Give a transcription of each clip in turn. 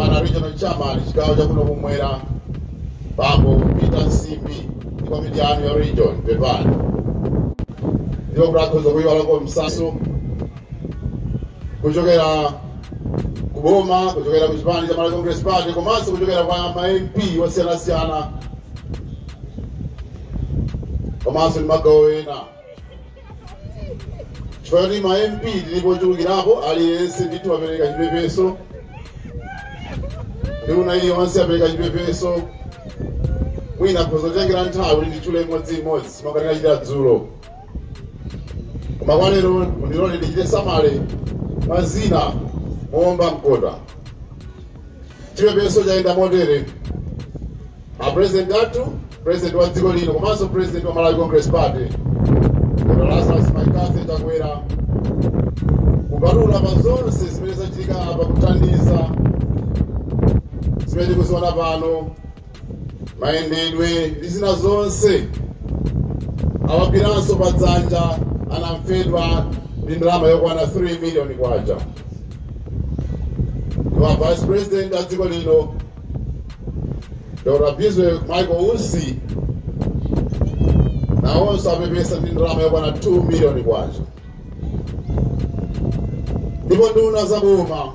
Pano regional chairman chigawo chakuno kumwera bambo Peter Nsimbi ndi komiti yanu ya region, pepani. Ndipo kuti kuyiwalako msasu kuchokera kuboma, kuchokera ku chipani cha Malawi Congress Party, komanso kuchokera kwa ma MP osiyanasiyana komanso ndi magawo ena. Chifukwa choti ma MP tilipo ochulukirapo, aliyense ndithu apereka chipepeso, nduna iliyonse apereka chipepeso. Mwina kuzotengera nthawi kuti nditchule imodziimodzi monga tinachitira dzulo, koma kwa lero mundilole ndichite summary mazina moomba mkota. Chipepeso chayenda motere: a president athu, president wa dziko lino komanso president wa Malawi Congress Party, Dr. Lazarus McCarthy Chakwera, kupatula pa zonse zimene zachitika apa kuthandiza zimene tikuziona pano, mayendedwe ndi zina zonse, awagwiranso pa dzanja anamfedwa ndi ndalama yokwana 3 million kwacha. Ndipo vice president a dziko lino, Dr. Bizwick Michael Usi, nawonso apepesa ndi ndalama yokwana 2 million kwacha. Ndipo nduna za boma,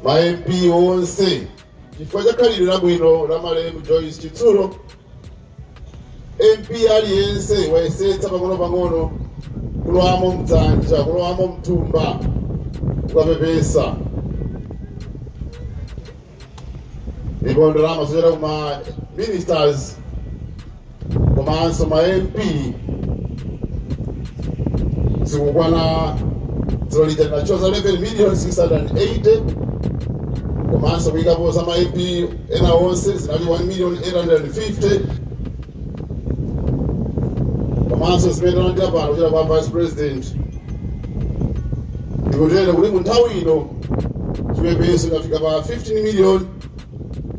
ma MP onse, chifukwa cha khalidwe labwino la malemu Joyce Chitsulo, MP aliyense wayesetsa pang'ono-pang'ono kulowamo mdzanja, kulowamo mthumba kukapepesa. Ndipo ndalama zochera kuma ministers komanso ma MP zikukwana, dzulo lija tinachoza 11 million 680, komanso kuyikapo za ma MP ena onse zinali 1 million 850, komanso zimene talandira pano kuchera kwa vice president. Ndikutero kuti mu nthawi ino chipepeso chafika pa 15 million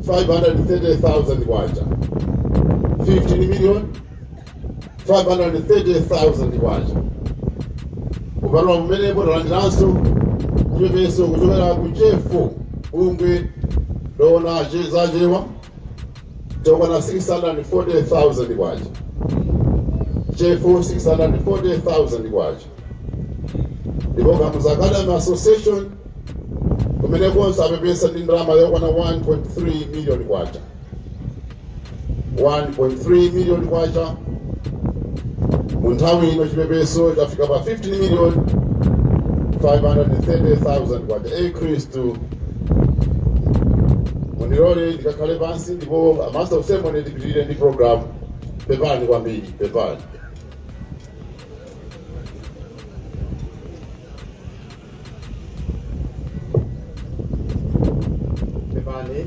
530,000 kwacha, 15 million 530,000 kwacha. Kupatula kumenepo, talandiranso chipepeso kuchokera ku CHEFO, bungwe loona zachewa, chokwana 640,000 kwacha. CHEFO, 640,000 kwacha. Ndipo Kamuzu Academy Association kumenekonso apepesa ndi ndalama yokwana 1.3 million kwacha, 1.3 million kwacha. Mu nthawi ino chipepeso chafika pa 15 million 530,000 kwacha. E Khristu, mundilole ndikakhale pansi ndipo master of ceremony tipitirire ndi program. Pepani kwambiri, pepani. Pepani,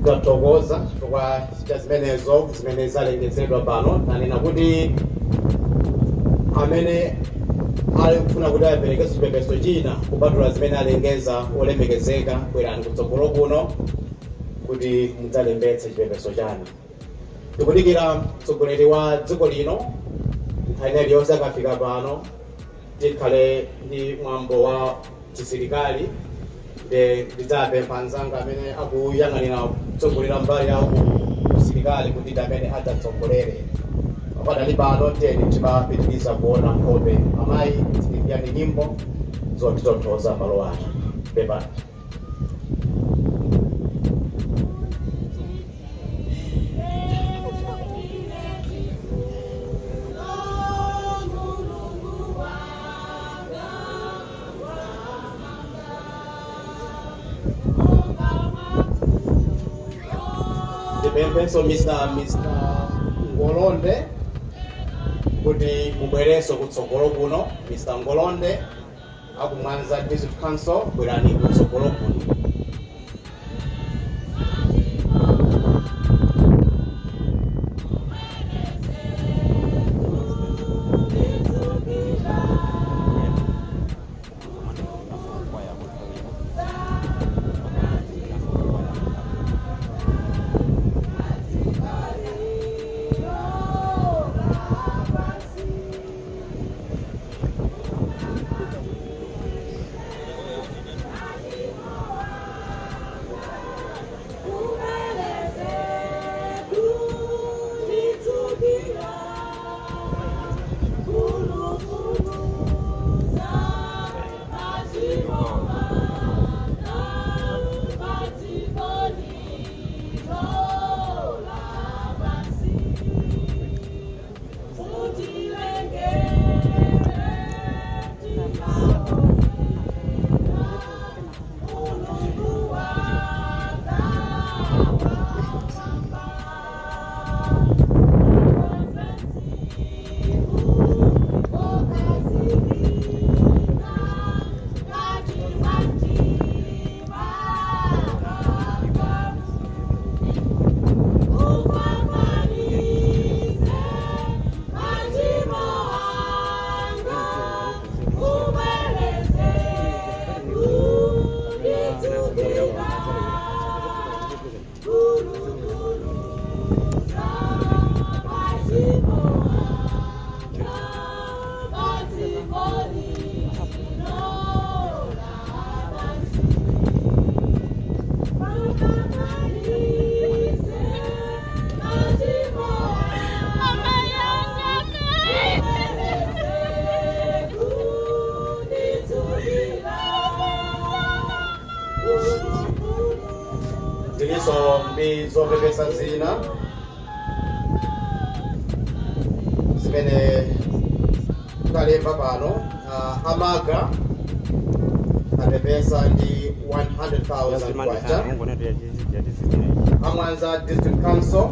tathokoza chifukwa cha zimenezo zimene zalengezedwa pano. Tanena kuti amene akufuna kuti aperekenso chipepeso china kupatula zimene alengeza olemekezeka, bwerani kutsogolo kuno kuti mudzalembetse chipepeso chanu. Tikudikira mtsogoleri wa dziko lino nthawi iliyonse. Akafika pano tikhale ndi mwambo wa chisilikali. Nde ndidzapempha anzanga amene akuyang'anira kutsogolera mbali ya usilikali kuti ndi amene adzatsogolere. Pakadali pano tiyeni timapitiriza kuona nkhope. Amayi, zilimbiyani nyimbo zotitonthoza malo ano. Pepani. Ndipemphenso Mr Ngolonde kuti mubwerenso kutsogolo kuno. Mr Ngolonde akumwanza District Council, bwerani kutsogolo kuno. Ndi zopepesa zina zimene talemba pano, amaga apepesa ndi 100,000 kwacha. Amwanza District Council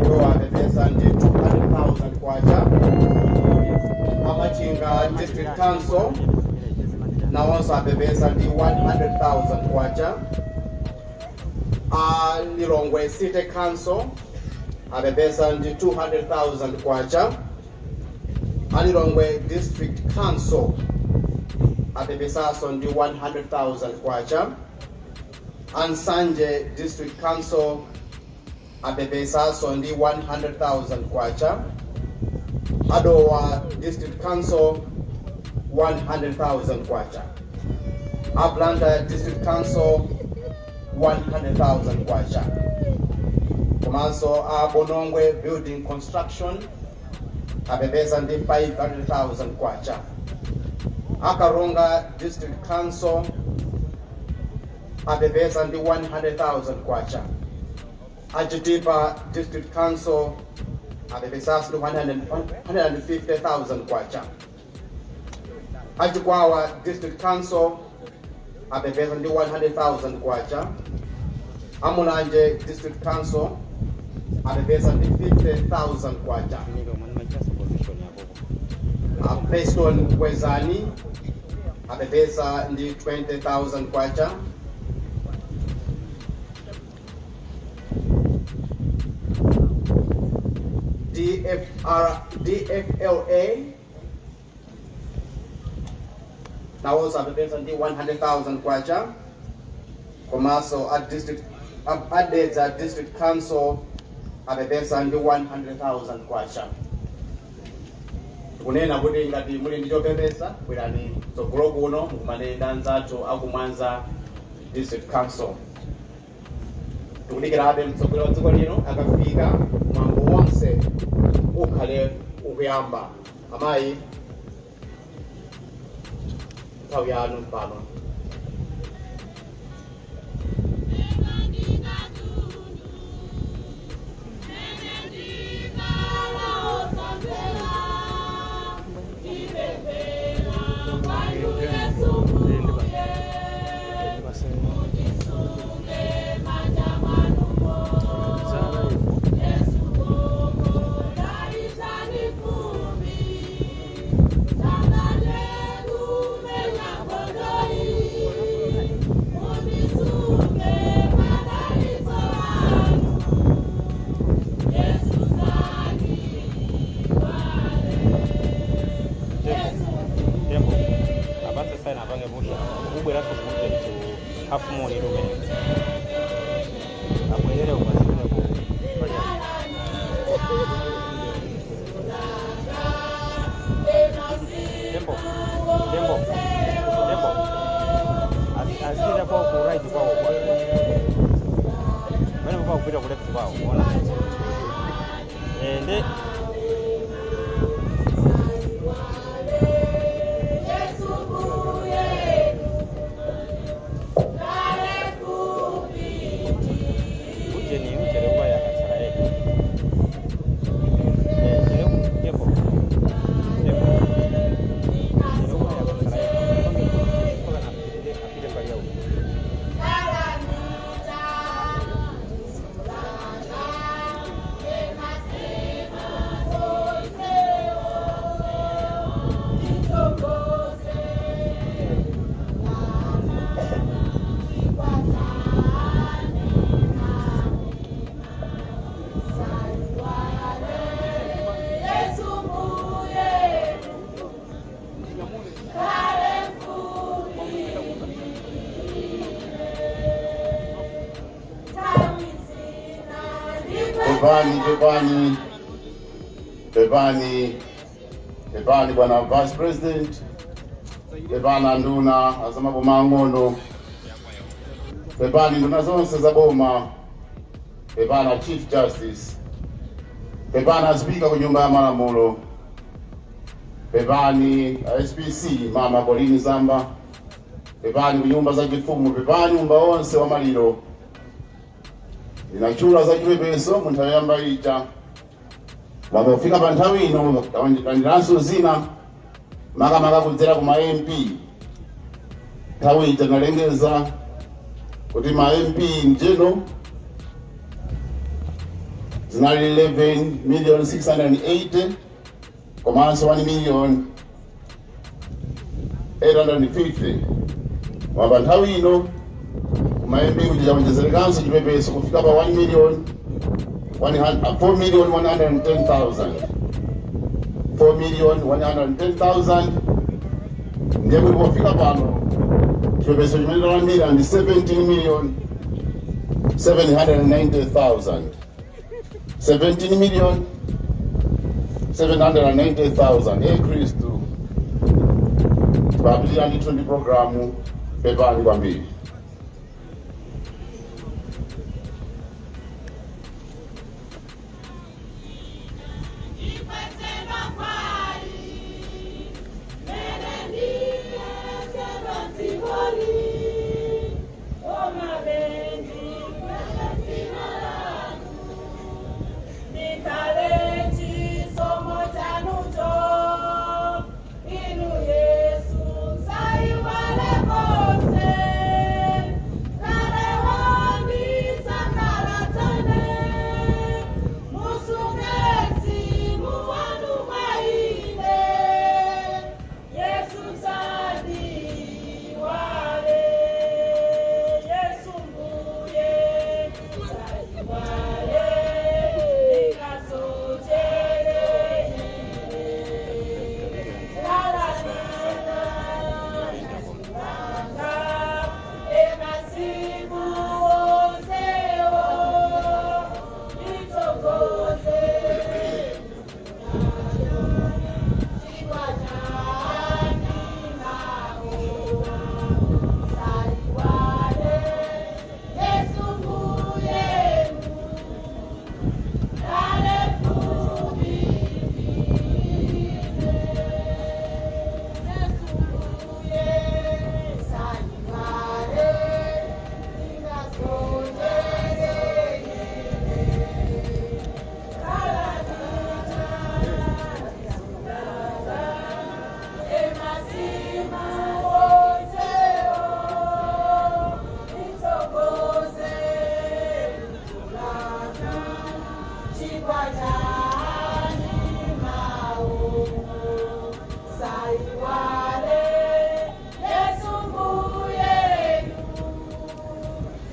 iwo apepesa ndi 200,000 kwacha. Amachinga District Council nawonso apepesa ndi 100,000 kwacha. A Lilongwe City Council apepesa ndi 200,000 kwacha. A Lilongwe District Council apepesaso ndi 100,000 kwacha. Ansanje District Council apepesaso ndi 100,000 kwacha. Adowa District Council 100,000 kwacha. Ablanta District Council 100,000 kwacha. Komanso a Bonongwe Building Construction apepesa ndi 500,000 kwacha. Akaronga District Council apepesa ndi 100,000 kwacha. Achitipa District Council apepesa ndi 150,000 kwacha. Achikwawa District Council apepesa ndi 100,000 kwacha. Amulanje District Council apepesa ndi 50,000 kwacha. Preston Kwezani apepesa ndi 20,000 kwacha. DFLA nawonso apepesa ndi 100,000 kwacha. Komanso a district Adedza District Council apepesa ndi 100,000 kwacha. Kunena kuti ngati muli ndi chopepesa, bwerani tsogolo kuno mukumane ndi anzathu akumwanza District Council. Tikudikirabe mtsogoleri wa dziko lino akafika, mwambo wonse ukhale ukuyamba. Amayi, nthawi yanu pano. Pepani, pepani, pepani, pepani bwana Vice President, pepani nduna azamaboma ang'ono, pepani nduna zonse za boma, pepani Chief Justice, pepani Speaker ku nyumba ya malamulo, pepani SPC Mama Colleen Zamba, pepani ku nyumba za chifumu, pepani nyumba onse wa maliro. Ndinachula za chipepeso mu nthawi yoyamba ija. Wapofika pa nthawi ino talandiranso zina makamaka kudzera ku ma MP. Nthawi ija nalengeza kuti ma MP njeno zinali 11,680,000 komanso 1,850,000. Wapa nthawi ino kuma MP kuti chaonjezerekanso chipepeso kufika pa 4,110,000. 4,110,000 ndiye kuti pofika pano chipepeso chimene talandira ndi 17,790,000. 17,790,000. Ye Khristu, tipapitirira ndithu ndi programu. Pepani kwambiri.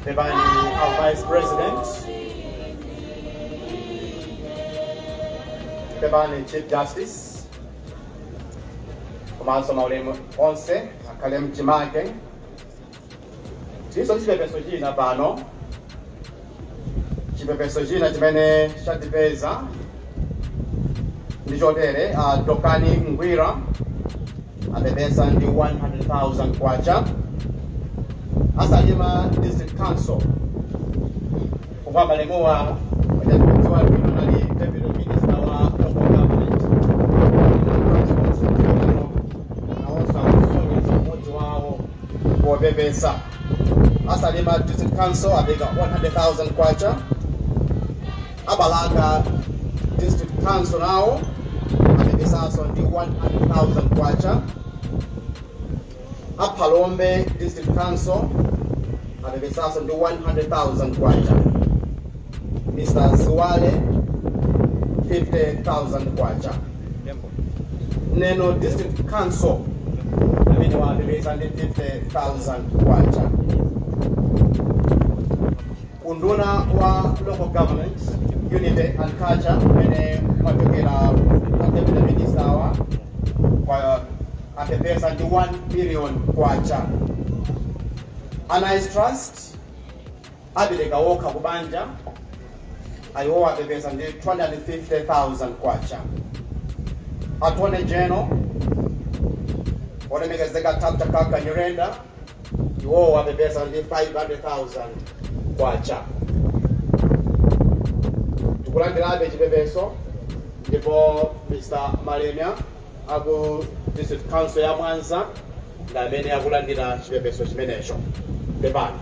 Pepani, our Vice President. Pepani, Chief Justice. Komanso maulemu onse akhale mchimake. Tiso chipepeso china pano, chipepeso china chimene chatipeza ndi chotere. Dokani Ngwira apepesa ndi 100,000 kwacha. Asalima District Council, kuva malemuwa wajakudziwa bwino nali Deputy Minister wa Local Government, nawonso akusonyeza umodzi wawo popepesa. Asalima District Council apeka 100,000 kwacha. Abalaka District Council nawo apepesanso ndi 100,000 kwacha. Apalombe District Council apepesanso ndi 100,000 kwacha. Mr. Siwale 50,000 kwacha. Neno District Council amene wapepesa ndi 50,000 kwacha. Unduna wa Local Government, Unity and Culture amene mwachokera Deputy Minister wa kwa apepesa ndi 1 billion kwacha. Anais Trust apereka wokha kubanja ayiwo apepesa ndi 250,000 kwacha. Attorney General olemekezeka Dr. Kaka Nyirenda iwo apepesa ndi 500,000 kwacha. Tikulandirabe chipepeso ndipo Mr. Malemia aku District Council ya Mwanza ndi amene akulandira chipepeso chimenecho. Pepani.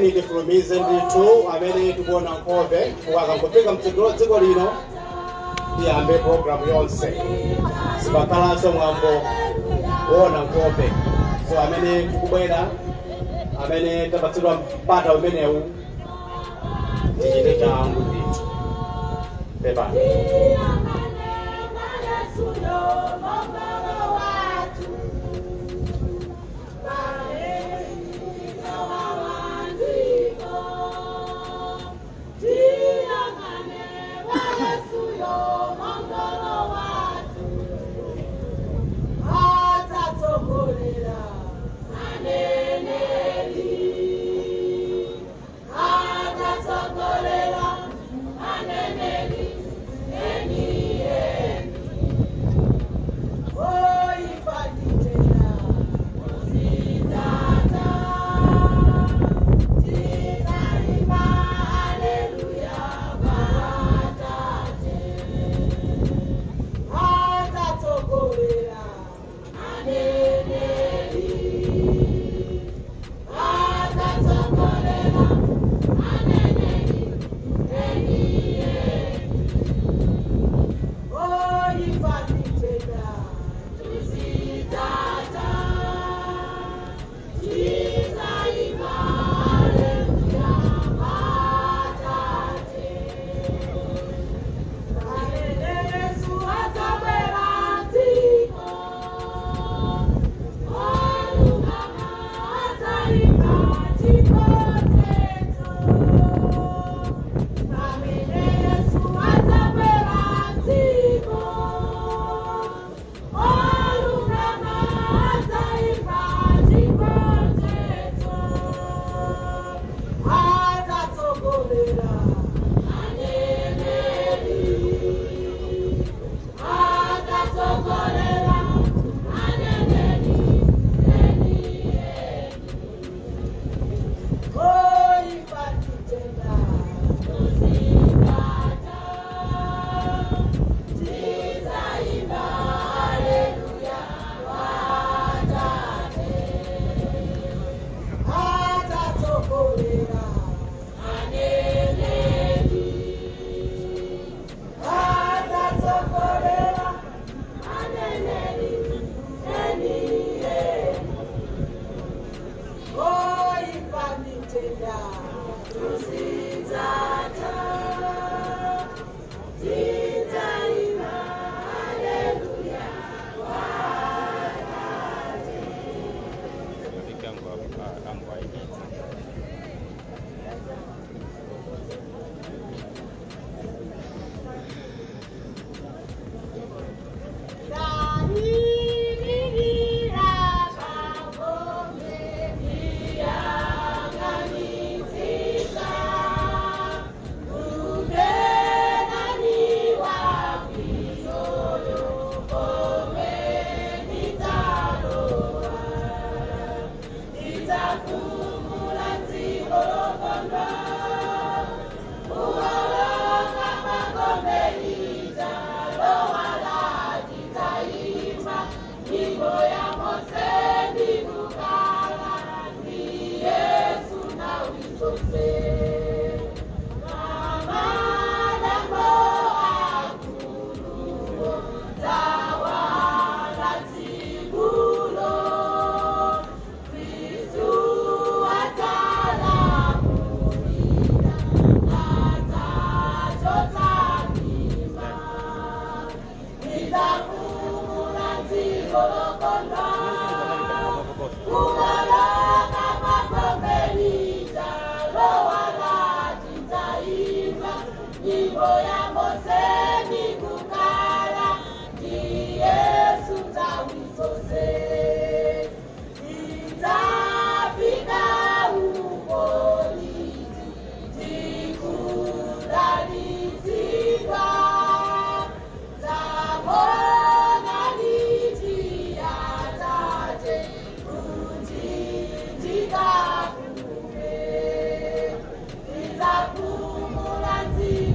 Tiyeni tifulumize ndithu amene tikuona nkhope, chifukwa akangofika mtsogolo dziko lino tiyambe programu yonse, sipakhalanso mwambo woona nkhope. So amene tikubwera, amene tapatsidwa mpata umenewu, tichite changu ndithu. Pepani.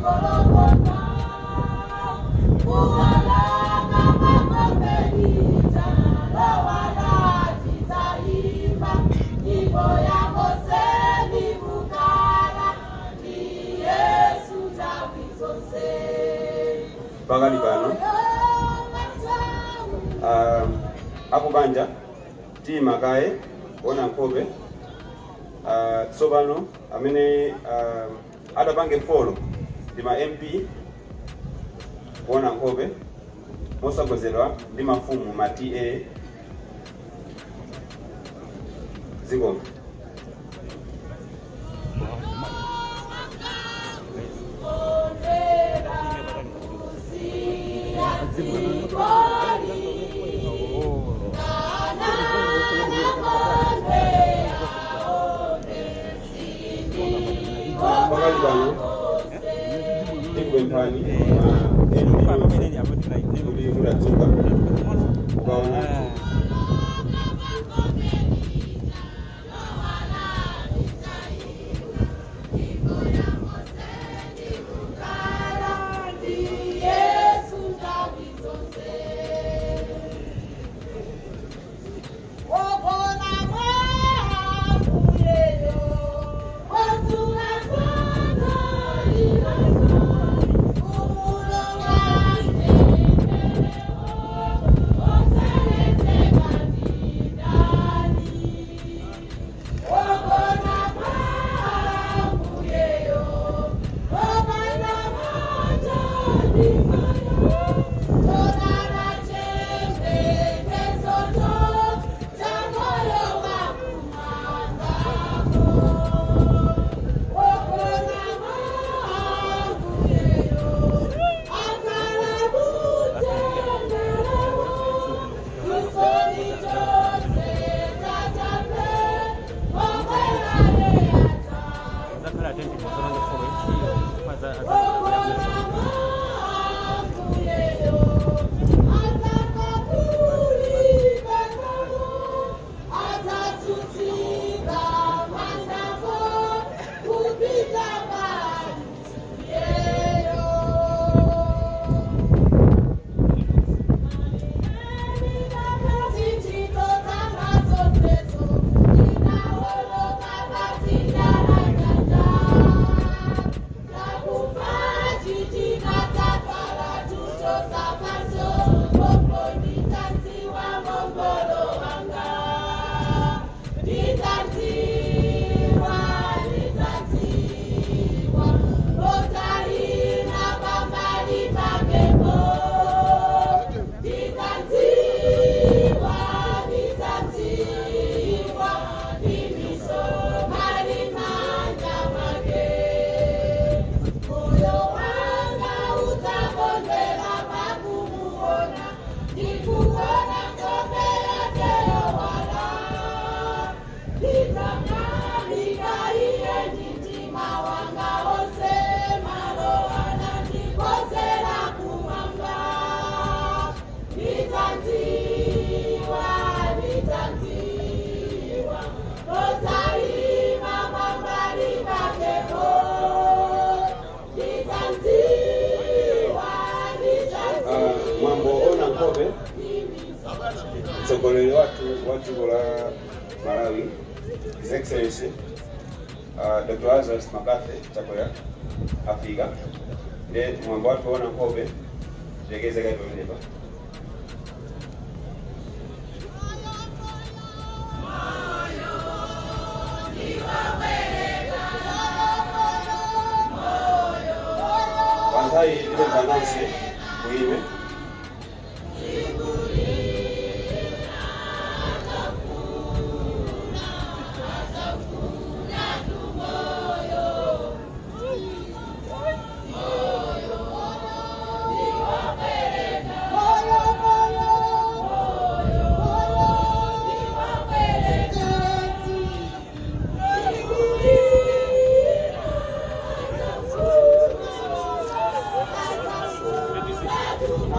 Gologota. Pakali pano akubanja tima kaye ona nkhope. Tsopano amene adapange follow ndi ma MP kuona nkhope mosagozedwa ndi mafumu ma TA zikoma. Pakali pano tikupemphani kuti mudadzuka ukaona. Mtsogoleri wathu wa dziko la Malawi, His Excellency Dr. Lazarus McCarthy Chakwera afika, ndiye mwambo wathu ona nkhope tilekezeka pamenepa. Panthawi tipempha nonse muime. Thank you.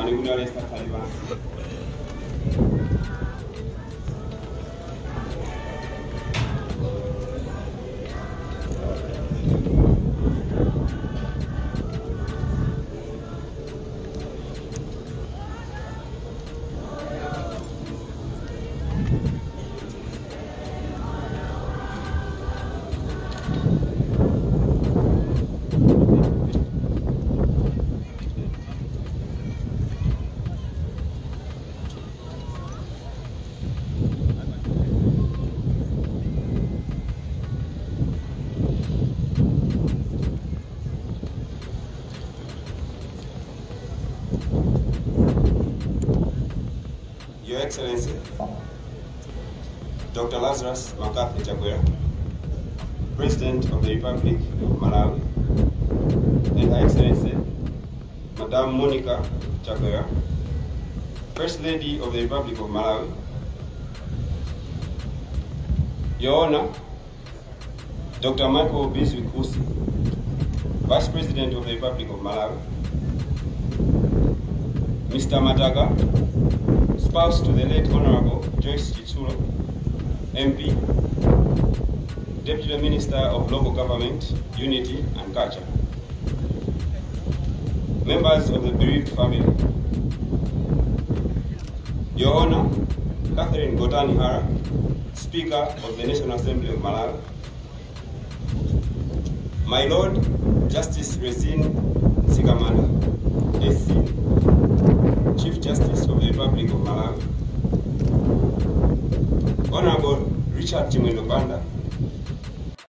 Konzani kuti aliyense akhale pansi. Your Excellency, Dr. Lazarus McCarthy Chakwera, President of the Republic of Malawi, and Her Excellency, Madam Monica Chakwera, First Lady of the Republic of Malawi, Your Honor, Dr. Michael Bizwick Usi, Vice President of the Republic of Malawi, Mr. Mataga, spouse to the late Honorable Joyce Chitsulo, MP, Deputy Minister of Local Government, Unity and Culture, members of the bereaved family, Your Honor, Catherine Gotani Hara, Speaker of the National Assembly of Malawi, My Lord, Justice Rizine Mzikamanda, SC, Chief Justice of the Republic of Malawi, Honorable Richard Chimwendo Banda,